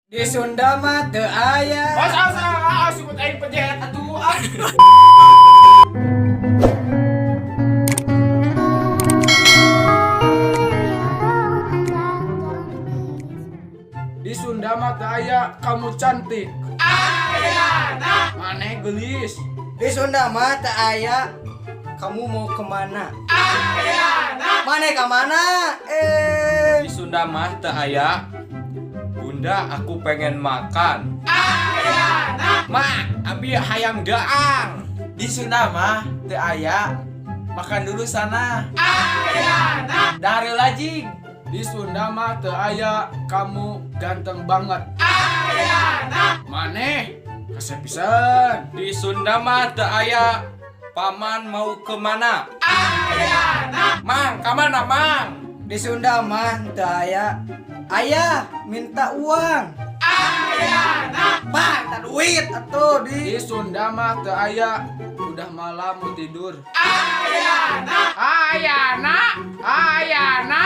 Di Sunda mah teu aya. Awas, awas, awas, sebut aing penjahat atuh ah. Di Sunda mah teu aya kamu cantik. Ayana. Maneh geulis. Di Sunda mah teu aya kamu mau kemana? Ayana. Maneh ka mana? Eh. Di Sunda mah teu aya Bunda, aku pengen makan. Mak, abi hayang daang. Di Sunda mah teu aya makan dulu sana. Dahar heula jig. Di Sunda mah teu aya kamu ganteng banget. Maneh kasep pisan. Di Sunda mah teu aya paman mau kemana. Mang, kamana mang? Di Sunda mah teu aya ayah minta uang. Ayana. Pak, minta duit atuh di. Di Sunda mah teu aya udah malam mau tidur. Ayana. Ayana. Ayana.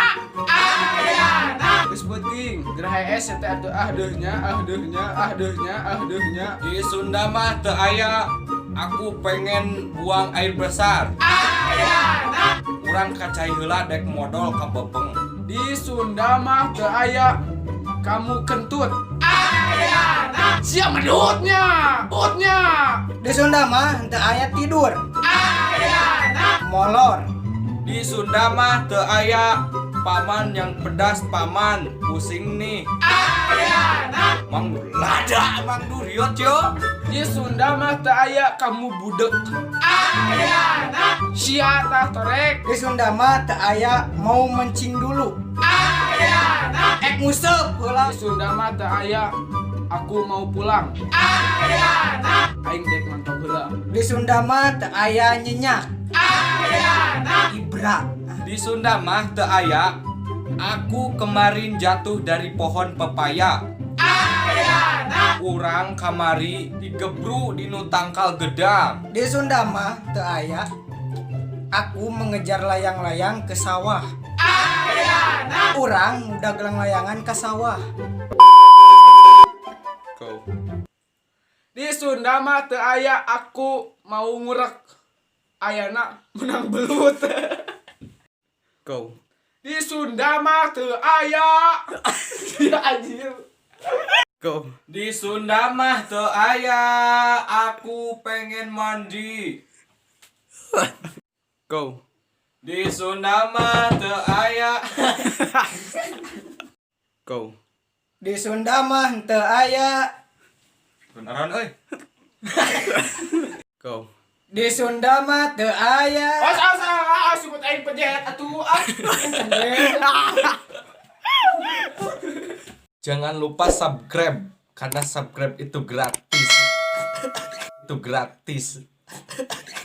Ayana. Geus beuting, gerah es teh atuh ah deuhnya, ah deuhnya, ah deuhnya, ah deuhnya. Di Sunda mah teu aya aku pengen buang air besar. Urang ka cai heula dek modol ka bebeng. Di Sunda mah teu aya kamu kentut. Ayana. Sia medutnya, utnya. Di Sunda mah teu aya tidur. Ayana. Molor. Di Sunda mah teu aya paman yang pedas paman pusing nih. Mang lada mang duriot yo. Di Sunda mah teu aya kamu budek. Ayana. Sia tah torek. Di Sunda mah teu aya mau mencing dulu. Ayana. Ek nguseup heula. Di Sunda mah teu aya aku mau pulang. Ayana. Aing dek mantap heula. Di Sunda mah teu aya nyenyak. Ayana. Ibra. Di Sunda mah teu aya aku kemarin jatuh dari pohon pepaya. Urang kamari digebru dinu tangkal gedang. Di Sunda mah teu aya aku mengejar layang-layang ke sawah. Ayana. Urang udah gelang layangan ke sawah. Go. Di Sunda mah teu aya aku mau ngurek. Ayana menang belut. Go. Di Sunda mah teu aya. Ya anjir. Go. Di Sunda mah teu aya aku pengen mandi. Go. Di Sunda mah teu aya. Go. Di Sunda mah teu aya. Beneran euy. Go. Di Sunda mah teu aya. Awas, awas, awas, sebut aing penjahat atuh ah. Jangan lupa subscribe karena subscribe itu gratis. Itu gratis.